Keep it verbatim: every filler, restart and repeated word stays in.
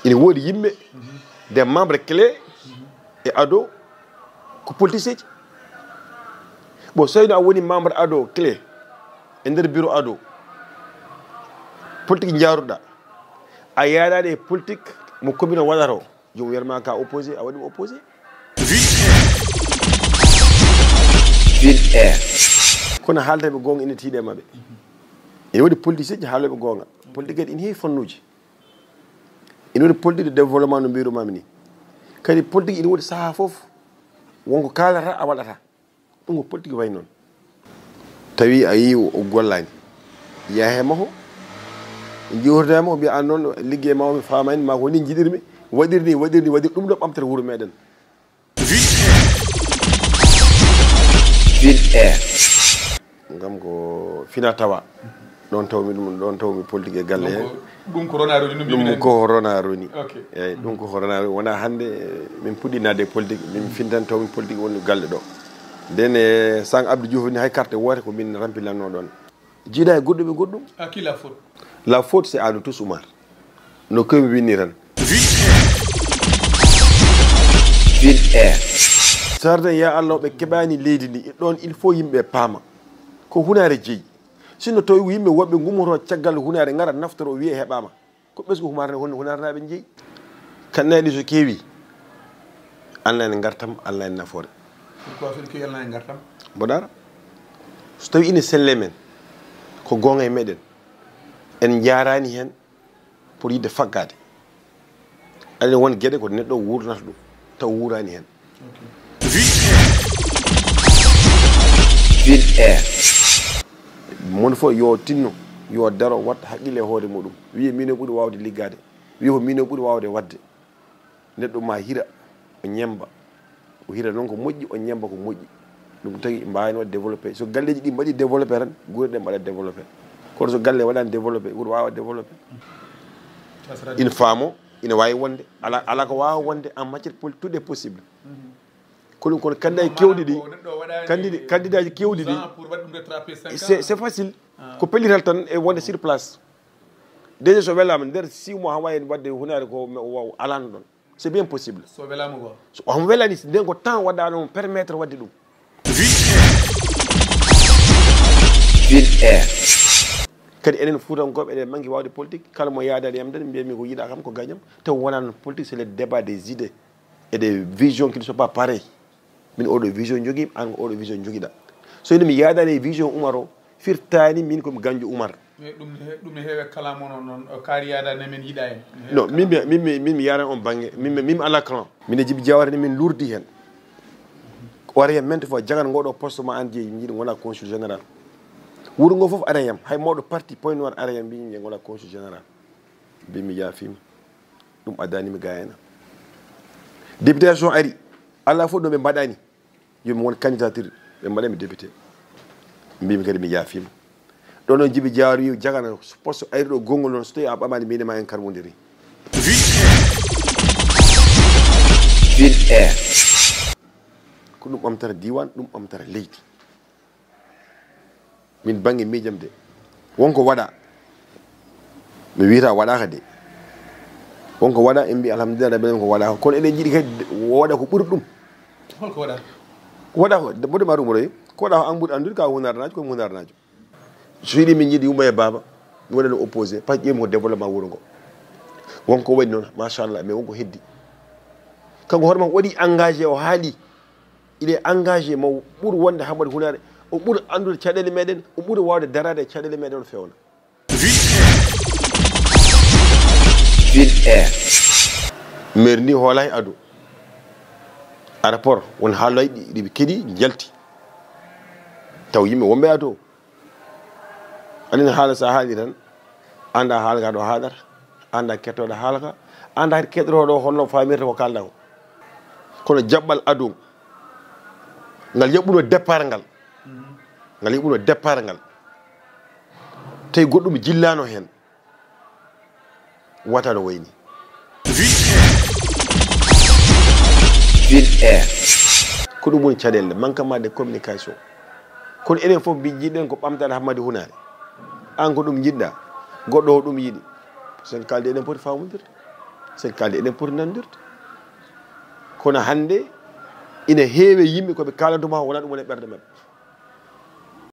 Ina woodi yimɓe, des membres clés e ado, ko politiciens. Bon, so tawino a woni membre ado clé e nder bureau ado, politique njaaruɗa, a yaadaade e politique mo commune o waɗata o, joom wiyatma ka opposé, a waɗi mo opposé. Kono haaldeɓe goonga ina tiiɗe maɓɓe. Ina woodi politiciens ji haalooɓe goonga. Politique kadi ina heewi fannuuji. Ina woodi politique de développement no mbiyrumaami ni. Kadi politique ina woodi sahaa fof wonko kaalata a waɗata. Ɗum ko politique wayi noon. Tawi a yii o gollaani. Yaha he makko. Jiwtata e makko mbiya an noon liggey ma o mi faamaani ma ko ni njiɗirmi. Waɗir ni, waɗir ni, waɗir ɗum ɗo ɓamtata wuro meɗen. Vite Air. Ngam ko fina tawa. Ɗon tawmi ɗum, ɗon tawmi politique e galle he. Donc, ɗum ko rona roni, no mbimi ɗum nani. Ko rona roni. Ok. Eyyi, ɗum ko rona roni. Wona hannde, eh, min puɗɗi naatde e politique, min fintan tawmi politique woni galle ɗo. Nden, eh, Sang Abdou Diouf ni hay carte woote ko min rampilanno ɗon. Jiiɗa e goɗɗum e goɗɗum. À qui la faute? La faute, c'est à nous tous, Oumar. No koymi winni tan. Vite Air. Sarden ya Allah, ɓe keɓani leydi ndi. E ɗon, il faut yimɓe paama. Ko hunaare jeyi. Sinno tawi ko yimɓe woɓɓe ngummoto caggal hunaare ngara naftoro wiye heɓaama. Ko ɓesngu hunaare, hon-, hunaarnaaɓe njeyi. Kanɗe ɗi so keewi, Allah en ngartam, Allah en nafoore. Pourquoi so ɗi keewi Allah en ngartam? Mboɗo ara. So tawi ine selle men, ko goonga e meɗen, en njaarani hen pour yidde faggaade. Aɗa won geɗe ko neɗɗo wuurnata ɗum, taw wuurani hen. Ok. Vite Air. Mon fof yo tinno, yo daro, watta haqqille e hoore muɗum. Wiye mino ɓuri waawde liggaade. Wiye ko mino ɓuri waawde waɗde. Neɗɗo ma hira, o ñemba. O hira noon ko moƴƴi, o ñemba ko moƴƴi. Ɗum tagi mbaawani waɗde développé. So galleeji ɗi mbaɗi développé tan, gure ɗe mbaɗa développé. Kono so galle waɗani développé, wuro waawa développé. Ina faamo, ina waawi wonde. Ala, ala ko waawa wonde en matière pol-, tout est possible. Ko ɗum kono candidat ji kewɗi ɗi, candida-, candidat ji kewɗi ɗi, c'est, c'est facile. Ko pellital tan e wonde sur place. Déjà so welaama nder six mois han wawi waɗde hunaare ko me-, o waw alano ɗon. C'est bien possible. So welaama ko? So on welani, nden ko temps waɗano mo permettre waɗde ɗum. Vite Air. Kadi enen Fuutankooɓe eɗen manki wawde politique. Kala mo yaadani yam tan mbiyami ko yiɗa kam ko gañam. Taw wonano politique, c'est le débat des idées et des visions qui ne sont pas pareilles. Min oɗo vision jogimi, an ko oɗo vision jogiɗa. So ino mi yaadani e vision Oumar o, firtani min komi ganjo Oumar. Mais ɗum ne he-, ɗum ne heewe kala mo noon, noon, o kaari yaada ne men yiɗa en. Ne heewe. Non, kala min mi, min mi, min mi yaran on bangge, min mi, min mi ala clan. Min e Jibi Jawara ni min lurdi hen. O ari hen mente fois jagan ngoɗo poste ma an jeeyi, mi yiɗi ngona consul général. Wuro ngo fof ari yam, hay mawɗo parti Point Noir ari yam, mbi mi ngona consul général. Mbi mi yaafima. Ɗum addani mi gayana. Députation ari, ala fof ɗo ɓe mbaɗani. Yo mi won candidature, ɓe mbaɗa mi député. Mbimi kadi mi yaafima. Ɗo noon Jibi Jawara wi jagana poste ayri ɗo gongol noon, so tawi a ɓamani mbine ma en karmodiri. Vite Air. Ko ɗum ɓamtata diwan, ɗum ɓamtata leydi. Min bannge miijam de, wonko waɗa, mi wiyata waɗaaka de. Wonko waɗa, en mbi alhamdulillah rabbil alamin ko waɗaaka. Kono eɗen jiɗi kadi waɗa ko ɓuri ɗum. Holko waɗa? Ko waɗa ko, mboɗo ma rumoroye, ko waɗa ko an ɓuri anndude, ka hunarnaajo, ko hunarnaajo. So yiɗi min jiɗi Yumba e Baaba, mi waɗa ɗum opposé, parce que ƴeewmi ko développement wuro ngo. Wonko waɗi noon, machallah, mais wonko heddi. Kanko hoore makko waɗi engagé, o haali. Il est engagé, mo ɓuri wonde Hammadi Hunaare, o ɓuri anndude caɗeele meɗen, o ɓuri waawde daraade e caɗeele meɗen o feewna. Vite Air. Maire ndi hoolaani ado. Aéroport, won haalooji ɗi, ɗi ɓe keɗi, njalti. Taw yimɓe wonɓe ado. Anin haala so a haali tan, annda haala ka ɗo haalata, annda kettooɗo haala ka, annda kadi keɗotooɗo holno faamirta ko kaalɗa ko. Kono jaɓɓal adun, ngal yaɓɓuno départ ngal, ngal yaɓɓuno départ ngal, tawi goɗɗum jillaano heen. Wata no wayni. Vite Air. Ko ɗum woni caɗeele, manquement de communication. Kono enen fof mbi-, jiɗɗen ko ɓamtaade Hammadi Hunaare. Aan ko ɗum njiɗɗa, goɗɗo o ɗum yiɗi. Sen kaaldi eɗen poti faamondirde. Sen kaldi eɗen poti nanndirde, kono hannde ina heewe yimɓe ko ɓe kaalantu ma wona ɗum woni e ɓerde maɓɓe.